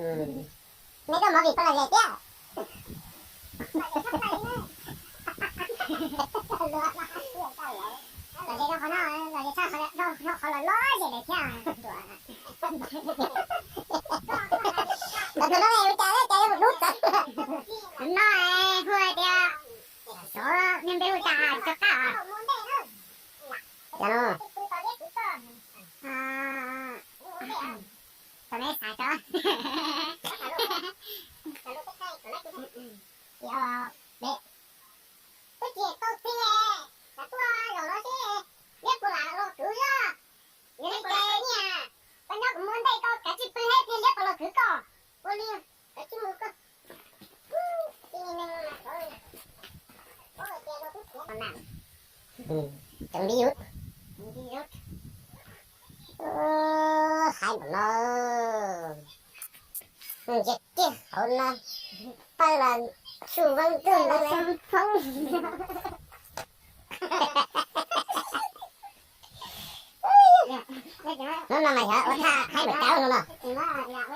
Nej tuaj movie pab los ze thiab. Los ze rau qhov no, los ze tshaj qhov, rau qhov los loj ze lawm thiab. Los tus no ua cas, cas yuav mus dub txawv. No hu hais tias xyov niag npe hu cas tso qab. Cas no? Tau neb xav tso. Twb tsis tau txi, kav tuaj zaum no seb liab puas lam los kwv yog. Yog li ces niam, koj nyob kuv muab ntej koj kav tsij pw thiab pliag liab puas los kwv koj. Ua li, kav tsij mus koj. Cov npib yus, npib yus, haib npaum no, ntsia kiag hauv no, pawg los tsuj vab ntug ntawd. Hnub no mas yog ua thaj haib npaum cas no no. Nyob no, nyob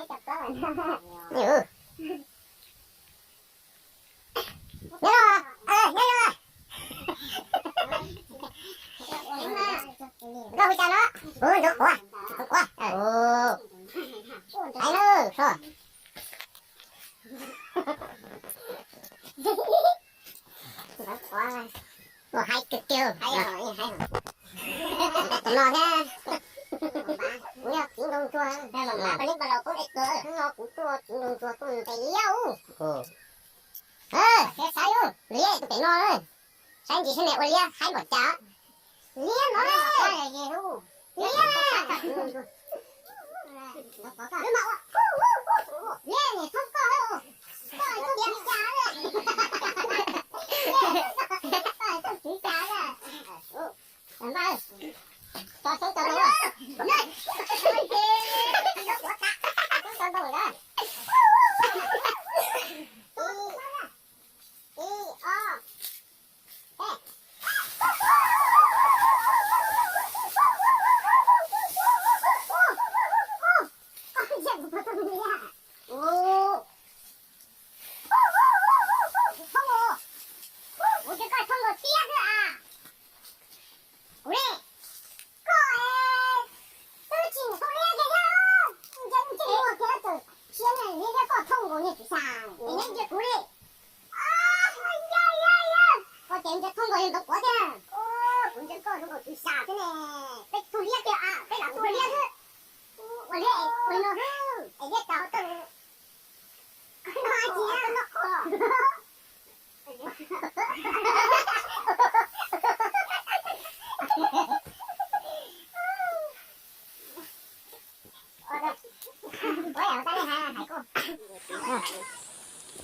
no. Nkauj hu cas no? Hu Ntxoov Quav, Ntxoov Quav. Haib na, so. Ua haib kawg kiag. Tus no thiab. Kuv yog txiv nraug ntsuag, kuv tuaj txiv nraug ntsuag tuaj ntes liab. Saib, liab tus pem no, saib ntsis seb nws ua liab haib npaum cas. Liab no, liab. Liab nim thoob koj, koj thoob li cas, koj thoob li cas. Tso xyoob tso ntoo, xyoob tso ntoo. Ib, ob, peb. Ua, ua ces koj thoob nkaus tiab xwb a. Kuv li, koj twb tsis thoob liab kiag thiab, ntsej muag kiag txawm siab li thiab koj thoob nkaus niag txiv xya, es neb ntsia kuv li. Koj ces ntsia thoob nkaus li ntxoov quav thiab. Kuv ntsia koj zoo nkaus txiv xya xwb ne. Peb thoob liab kiag a, peb lam thoob liab xwb. Ua liab ua li no xwb es liab cas tau.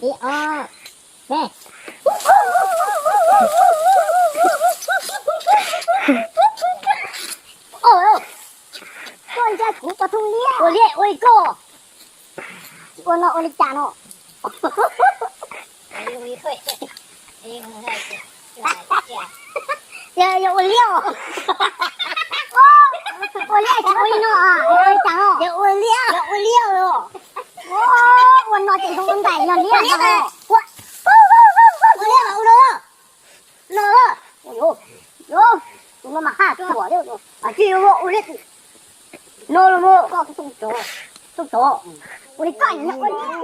Ib, ob, peb. Koj ntsia kuv pov thoob liab ua liab ua li koj. Ua no ua li cas no? Yog, yog ua liab os. Ua liab tsis ua li no, ua li cas no? Yog ua liab, yog ua liab os. Ua no ces zoo ntais yog liab. Ua liab, ua liab, ua no. No, tus no mas qaj tuaj, tsis ua liab. No los koj txob tsov, ua li koj ua liab.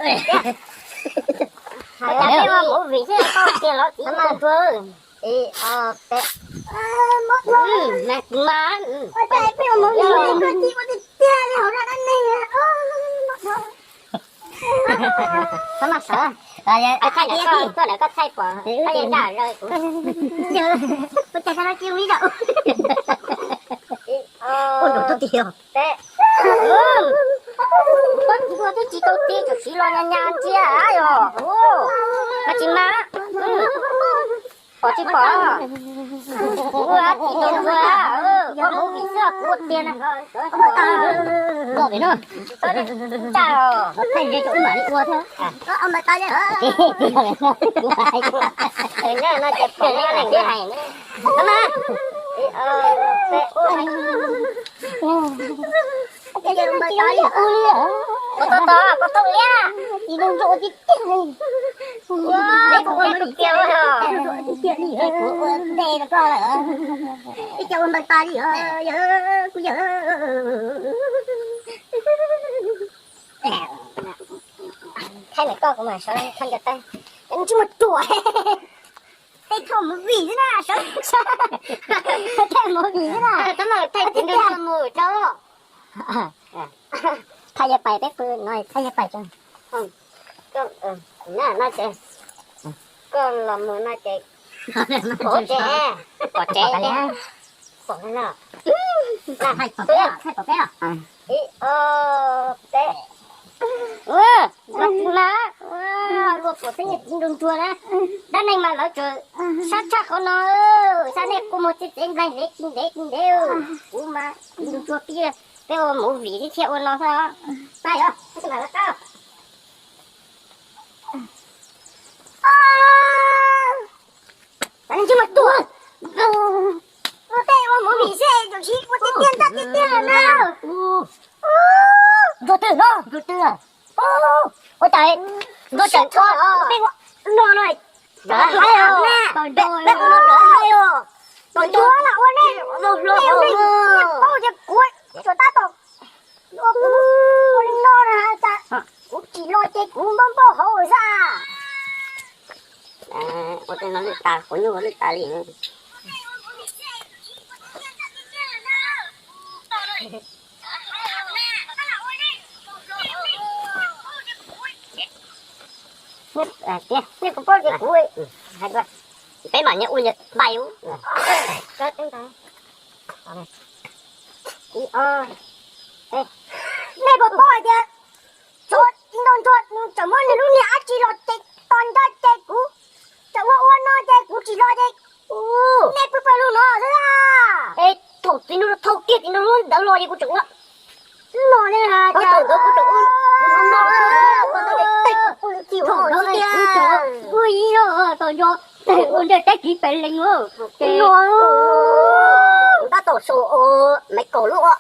Hais tias peb ua movie xwb koj tiag los txiv ntsuag. Ib ob peb. Mas mas. Txhob maj sawv. Thaij koj, koj lawm koj thaij pom koj yeej nram lawm kuv. Ua cas thaij no cia li zaum. Ua nraum tub ti os. Peb. Koj tsis ua twb tsis tau ti tsuas siv los nyas nyas ntsia yog. Koj tsis mas. Pom tsis pom? Kuv ua tsis tau ua, koj movie xwb kuv ua tiag na. Los pem no. Tsis tau thaij ntshe tsuas wb mam li ua thiab. Koj tos tos, koj thooj liab. Ib ntsuag ua tiag tiag li. Ua tiag tiag li, kuv ua ntej rau koj lawm. Ib co ua npawg tas li os, yawg, kuv yawg. Thaij ntawm koj kuv mam sawv thaij nrog tag. Cov neeg tsis muaj ruam. Tej thaij movie xwb na, sawv thaij movie xwb na. Thaij yawg pais peb pw no, thaij yawg pais tso. Koj los mus no ces pom tsev, pom tsev, pom no. Ib ob peb. Ua, ua txiv mas, ua, luag pom xwb niag txiv nruas ntsuag na. Dab neeg mas lawv tsuas sab tshaj qhov no, sab nej kua muag txi txev nplaig ntev txi ntev txi ntev. Kuv mas txiv nruas ntsuag pib, peb ua movie thiab thiaj ua no xwb. Pab os, tab sis mas lawv qab. Cov neeg tsis muaj ruam. Ua tej ua movie xwb tsuas siv ua tiag tiag ntag tiag tiag na. Ntsuag twg no, ntsuag twg? Ua cas ntsuag tseem ua peb ua no no. Peb ua no peb ua no, tom ntsuag los ua nej, nej ua nej paub tias kuv tsuas tab tom ua kuv ua li no na, kuv tsis los ces kuv npauj npauj hauv xwb. Ua tej no lwj tas, quav nyuj lwj tas li. Nej kuv paub tias kuv, peb mam nyias ua nyias npaim. Nej puas paub hais tias tsov txiv nraug ntsuag nws tseem muab nws lub niag dab tsi los ces tos nco ces kuv tseem ua ua no ces kuv tsis los ces nej pw pawg lug no xwb. Es thaum txiv nraug, thaum kiag txiv nraug lub ntawd los ces kuv tseem ua no ne. Thaum ntawd kuv tseem ua no, thaum ntawd kuv tseem ua ib no tos nco ua ntej teb kiv pes lees ces no tab tom saum Maiv Kaum lub ua.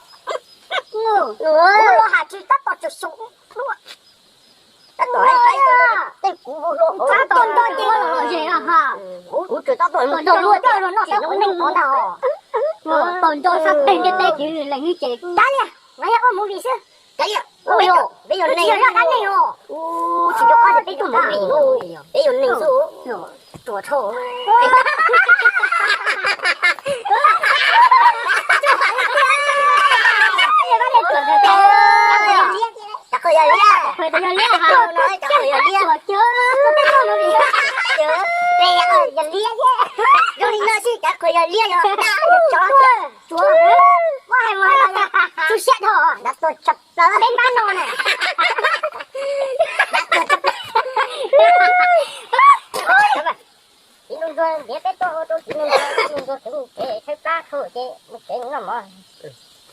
Kuv los hais tsis tab tom tseem saum lub. Tab tom hais tej kuv ua hluas, tab tom nco ces kuv tseem tab tom mus coj lub coj los noj sab qhov neeg tod ntag. Tos nco sab teg ntiaj teb kiv lees ces kav liam, ua movie xwb. Kav liam, peb yog neeg, dab neeg os. Tsis nco qab tias peb tuaj movie, peb yog neeg xwb. Ruam dhau. Cov qhua yog liab, cov qhua yog liab, yog liab thiab. Zoo li no xwb cov qhua yog liab yog dab yog tsov. Tsuav, muab hais mus hais los yog tu siab dhau, dab tuag tshaj plaws peb npab no na. Dab tuag tshaj plaws. Txiv nraug ntsuag ntiav peb tuaj ua rau txiv nraug ntsuag, txiv nraug ntsuag khwv mus kev tshaib plab dhau ces mus kev noj mov.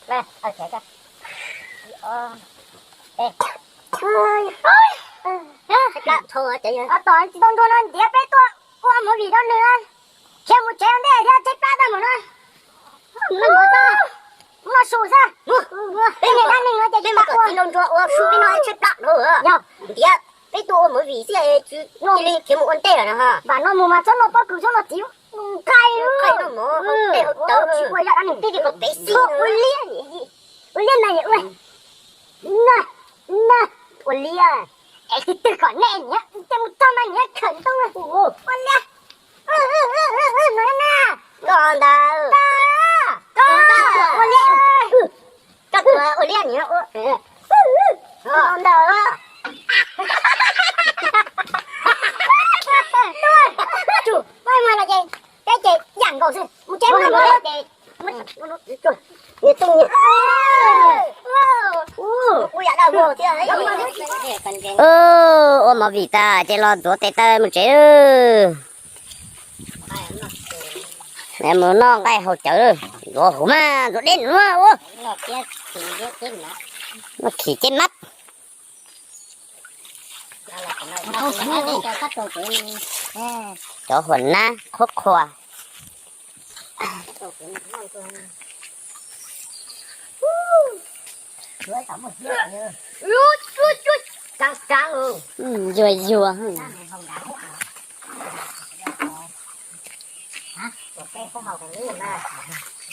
Tshaib plab dhau ces yog tos txiv nraug ntsuag no ntiav peb tuaj ua movie rau nws, khiav mus tsev ua ntej thiab tshaib plab tag mus no. Noj mov tso, noj su xwb. Peb niag dab neeg no ces peb mas kom txiv nraug ntsuag ua su peb noj tshaib plab dhau. Yog ntiav peb tuaj ua movie xwb cia li khiav mus ua ntej lawm no. Vam no mus mas txhob noj pob kws txhob noj txiv, nqaij nqaij noj mov hau tes hau taw tsis ua zaj dab neeg, twb li kom pem xis ua liab, ua liab na, ua liab. Tsev twg twg kom nej niam, ces mus txog mas niam khawm ntoo ua liaj. Los ntawd. Ua liaj. Koj tuaj ua liaj niam ua. Los ntawd. Tsum, pab mas los ces, ces yam nkaus xwb. Mus tsev mus ces. Ua movie tas ces los ntxuav tes taw mus tsev. Mus noj nqaij haus cawv, ntxuav huv mas ntxuav dej nua ua. Noj khim ceb mab. Cov huam nab qhuab qhuas. Yuag yuag.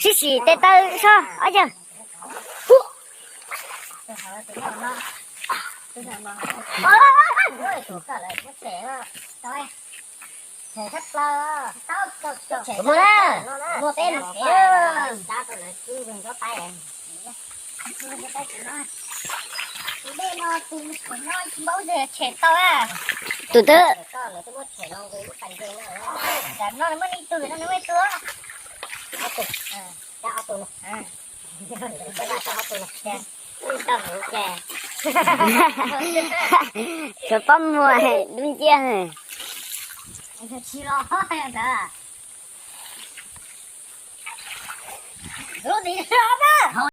Sib sim tes taw so ob yawg. Mus na, mus peb mus tsev. Tus twg? Suav pob muag dub nciab.